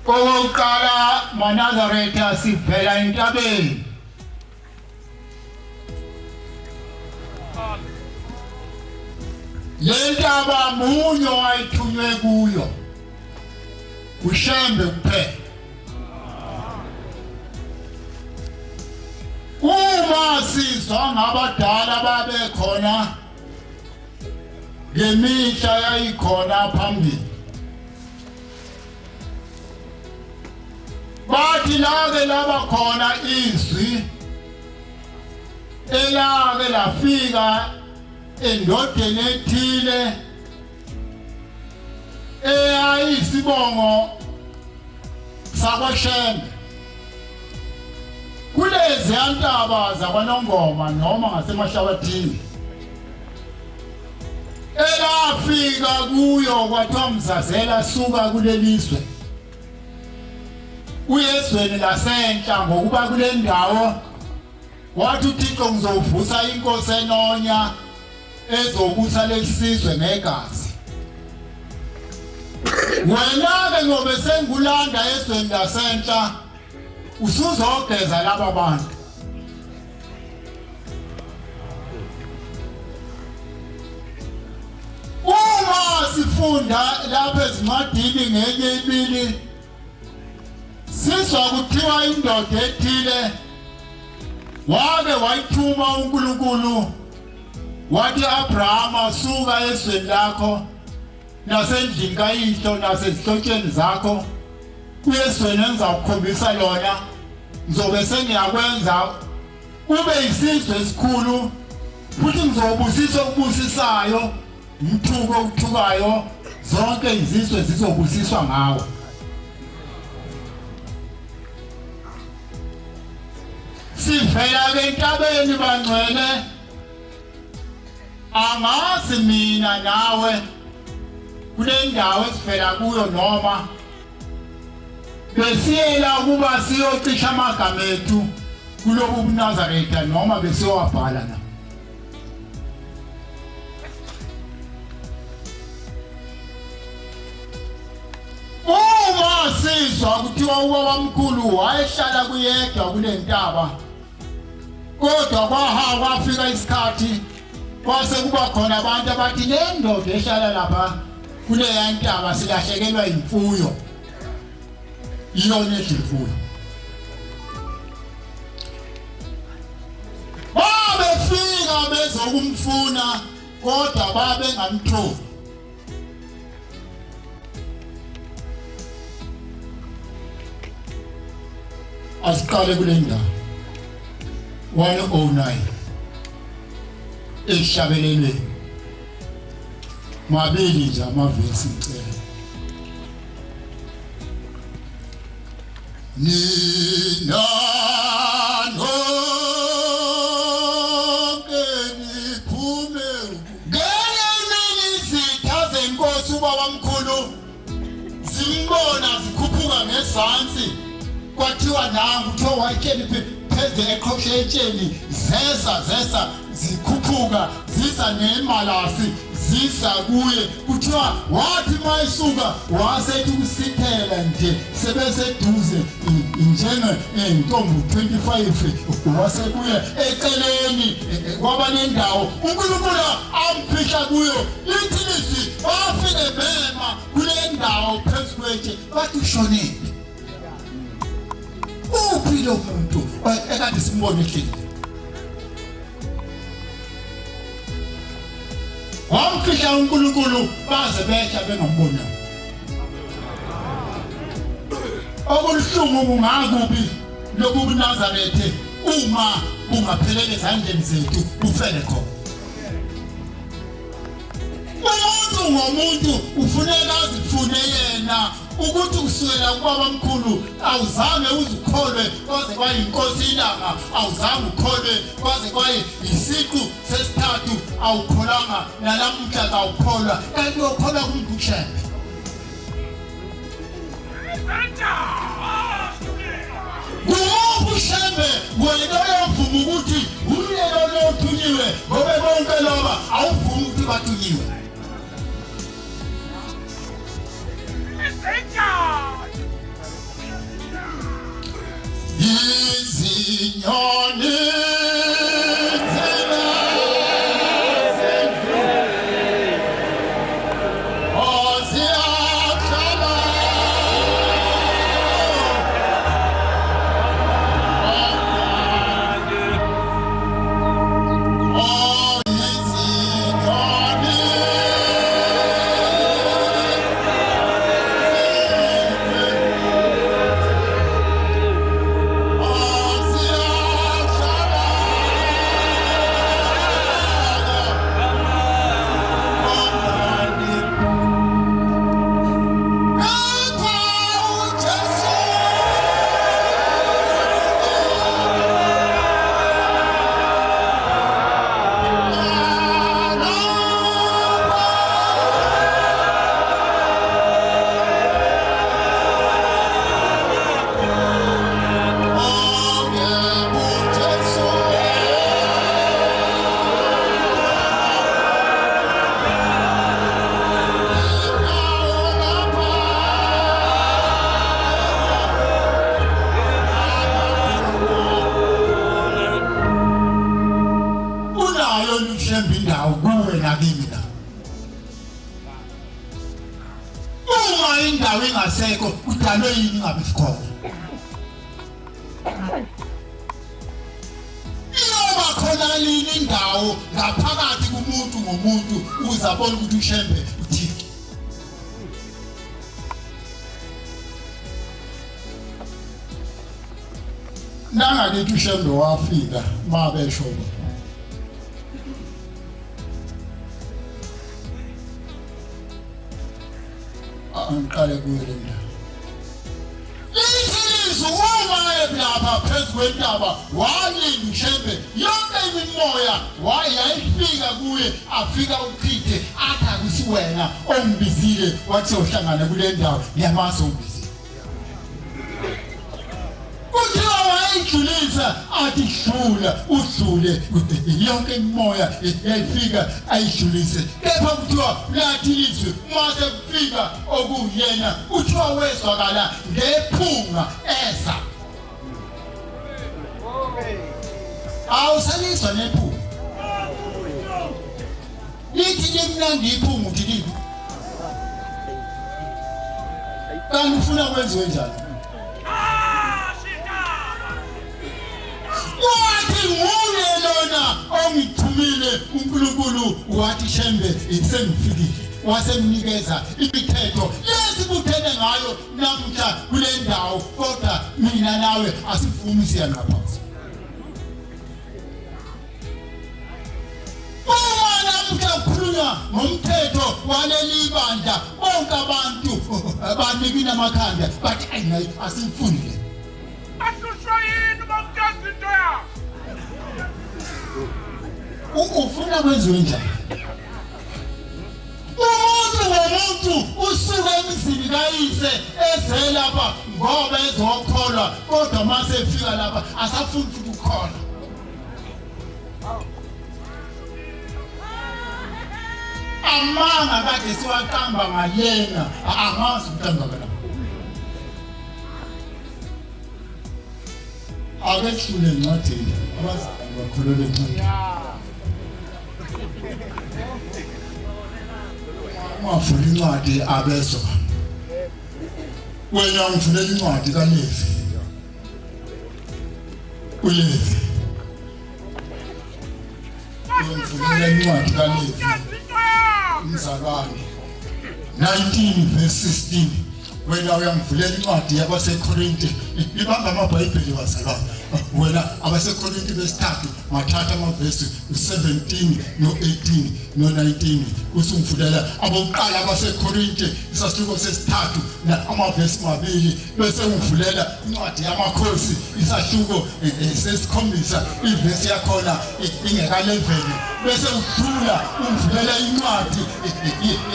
Okokuqala maNazaretha sivela entabeni. Le ntaba munye owayithunywe kuyo uShembe kuphela. Uma sizwa ngabadala babekhona ngemihla yayikhona phambili bathi lake laba khona izwi elake lafika endodeni ethile eyayisibongo sakwaShembe kulezi ntaba zakwaNongoma noma ngaseMahlabathini elafika kuyo kwathiwa mzazela suka kulelizwe uyezweni lasenhla ngokuba kule ndawo wathi uThixo ngizovusa inkosi enonya ezobusa lesizwe ngegazi wena-ke ngobe sengulanda ezweni lasenhla usuzogeza laba bantu uma sifunda lapha ezincwadini ngenye imini sizwa kuthiwa indoda ethile wake wayithuma uNkulunkulu wathi Abrahama suka ezweni lakho nasendlini kayihlo nasezihlotsheni zakho uyezweni engizawukhombisa lona ngizobe sengiyakwenza ube isizwe esikhulu futhi ngizobusisa okubusisayo ngithuke okuthukayo zonke izizwe zizobusiswa ngawe sivela ke entabeni bangcwele angazi mina nawe kule ndawo esivela kuyo noma besiyela ukuba siyocisha amagama ethu kulobu buNazaretha noma besiyowabhala na uma sizwa kuthiwa ubabamkhulu wayehlala kuyedwa kule ntaba kodwa kwaha kwafika isikhathi kwase kuba khona abantu abathi le ndoda ehlala lapha kuleya ntaba silahlekelwa imfuyo iyona edla imfuyo babefika bezokumfuna kodwa babengamtholi Asiqale kule ndawo 109 ehlabelelweni mabili nje amavesi ngicela nina nonke niphume ngenye imini izitha zenkosi ubabamkhulu zimbona zikhuphuka ngezansi kwathiwa nangu kuthiwa wayetsheni pheze eqhoshe etsheni zeza zesa zikhuphuka ziza nemalasi ziza kuye kuthiwa wathi uma esuka wasethi ukusithela nje sebeseduze njengentombi 25 wasekuye eceleni kwaba nendawo uNkulunkulu amfihla kuyo lithi lizwi bafike bema kule ndawo phezu kwetshe bathi ushonile uphi lo muntu ekade simbone ehleli wamfihla uNkulunkulu baze behla bengambona okubuhlungu kungakubi lobu buNazarethe uma bungaphelele ezandleni zethu bufele khona umuntu ngomuntu ufuneka azifune yena ukuthi kusukela kubaba mkhulu awuzange uzikholwe kwaze kwayinkosi ilanga awuzange ukholwe kwaze kwayisiqu sesithathu awukholanga nalamuhla kawukholwa kanti uyokholwa kumuntu uShembe Kumuphi uShembe wena oyovuma ukuthi uye lona othunyiwe ngoba bonke loba awuvumi ukuthi bathunyiwe Izinyoni Unayo uShembe indawo kuwe nakimi la. Uma indawo ingasekho kudalwe yini ingabe sikhona? Iyoba khona nini indawo ngaphakathi kumuntu ngomuntu ukuze abone ukuthi uShembe uThixo. Nangakithi uShembe wafika mabesho bona. Angiqale kuyo le ndaba. Lithi ilizwi uma lapha phezu kwentaba walinda uShembe yonke imimoya wayayifika kuye afika uchithe athi akusiwena ongibizile wathi uhlangana kule ndawo ngiyamazi ongibizile. Kuthiwa wayijulisa athi dlula udlule yonke imimoya yayifika ayijulise kepha kuthiwa lathi ilizwi uma sekufika okuyena kuthiwa wezwakala ngephunga eza awusalizwa nephunga lithi limnandi iphunga uthi libi kanti ufuna kwenziwe njani wathi nguye lona ongithumile uNkulunkulu wathi Shembe sengifikile wasemnikeza imithetho lesibuthene ngayo namhla kule ndawo kodwa mina nawe asivumi siyanqaphaza Uma namuhla kukhulunywa ngomthetho waleli bandla bonke abantu banikina amakhanda bathi ayi nayi asifuni le. Ahlushwa yini uma umntanzi into yakho? Ufuna kwenziwe njani? Umuntu ngomuntu usuka emzini kayise eze lapha ngoba ezokholwa kodwa mase efika lapha asafuni futhi ukukholwa. Amanga kade siwaqamba ngalena angazi ukuthi angakanani. Ake sihlule encwadini abazali bakholelwa encwadini. Ungavula incwadi abezwa. Wena ungivulela incwadi kaLevi. ULevi. Ungivulela incwadi kaLevi. Umzalwane. 19 verse 16. Wena uyangivulela incwadi yabaseKorinte. Ibamba amaBhayibheli bazalwane. Wena abaseKorinte besithathu ngathatha amavesi u-17 no-18 no-19 usungivulela abokuqala abaseKorinte isahluko sesithathu amavesi mabili bese ungivulela incwadi yamakhosi isahluko sesikhombisa ivesi yakhona ingeka-11 bese udlula ungivulela incwadi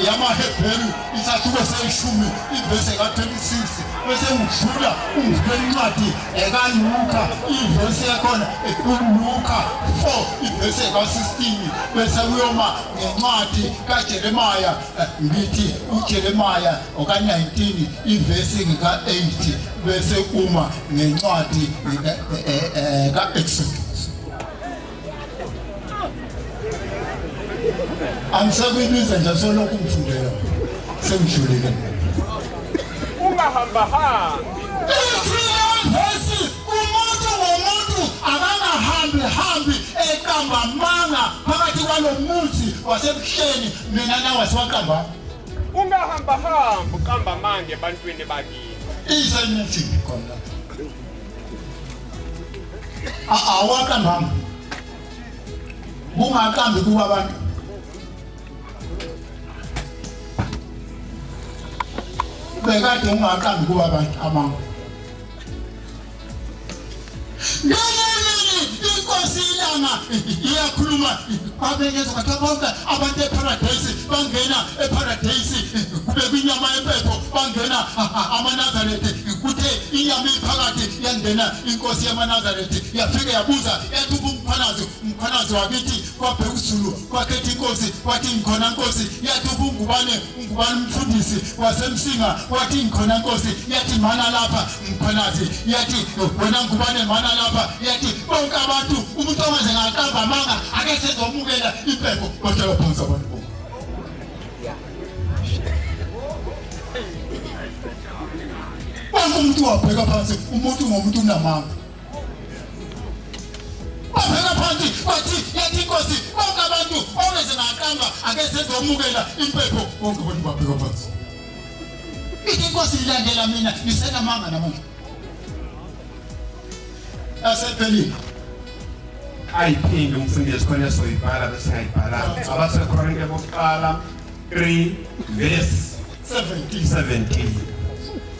yamaHebheru isahluko seshumi ivesi ka-26 Bese ngidlula ungivulela incwadi ekaLuka ivesi yakhona, uLuka 4 ivesi eka-16, bese kuyoma ngencwadi kaJeremiya, ngithi uJeremiya oka-19 ivesi ka-8, bese kuma ngencwadi ka-Exodus. Angisekuyibiza nje, solokhu ngifundela sengijulile. Ungahambahambi. Vesi umuntu ngomuntu akangahambi hambi eqamba amanga phakathi kwalo muzi wasebuhleni, mina nawe siwaqamba. Ungahambahambi uqamba amanga ebantwini bakini. Isenyuthi khona awaqambanga, kungaqambi kuba abantu. Bekade ungaqambi kuba abantu amanga. Ngenye inkosi ilanga iyakhuluma, babengezwa kwathiwa bonke abantu eparadesi bangena eparadesi, kube kwinyama yempepho, bangena amaNazarethe, kuthe inyama iphakathi yangena inkosi yamaNazarethe, yafike yabuza yathi ubumkhwanazi, umkhwanazi wakithi kwabheka uZulu, kwakhetha inkosi, wathi ngikhona nkosi. Yathi ubungubane, ungubane umfundisi wasemsinga, wathi ngikhona nkosi. Yathi mana lapha mkhwanazi, yathi wena ngubane mana lapha. Yathi bonke abantu, umuntu ongaze ngaqamba amanga ake sezomukela impepho. Bahlala phansi abantu bonke. Wonke umuntu wabheka phansi, umuntu ngomuntu unamanga. Babheka phansi, bathi yathi inkosi bonke abantu ongeze ngaqamba ake sezomukela impepho. Bonke abantu babheka phansi. Ithi inkosi ilandela mina ngisenamanga namanje. Asephelile. Ayiphinde umfundisi khona esoyibhala bese ngayibhalanga. AbaseKorinte bokuqala 3 verse 17. 17.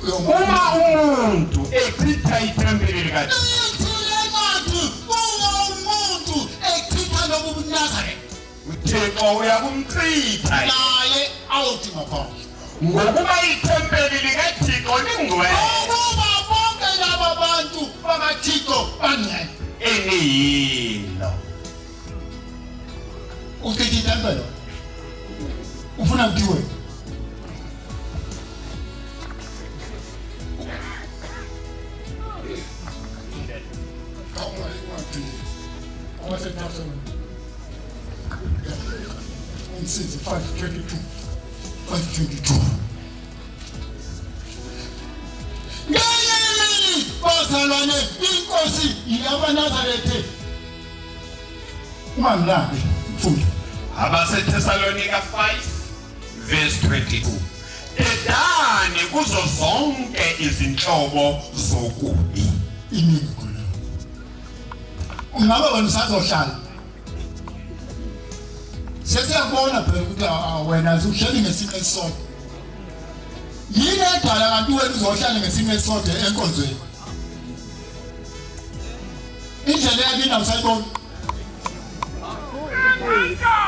Uma umuntu echitha ithempeli likaThixo, Ithi le ncwadi, uma umuntu echitha lobu buNazaretha, uThixo uyakumchitha, naye awuthi ngaphandle, ngokuba ithempeli likaThixo lingcwele, ukuba bonke laba bantu bakaThixo bangcwele, eniyilo. Uchitha ithempeli, ufuna kuthiwe ungisize 522 522. Ngenye imini bazalwane, inkosi yamaNazarethe, ungangilabi mfundi. AbaseThesalonika 5 verse 22: dedani kuzo zonke izinhlobo zokubi. Iningi khona, ungabe wena usazohlala, sesiyakubona phela ukuthi wena uhleli ngesimo esisodwa. Yini edala kanti wena uzohlala ngesimo esisodwa enkonzweni? Indlela yakini awusayiboni. Amandla!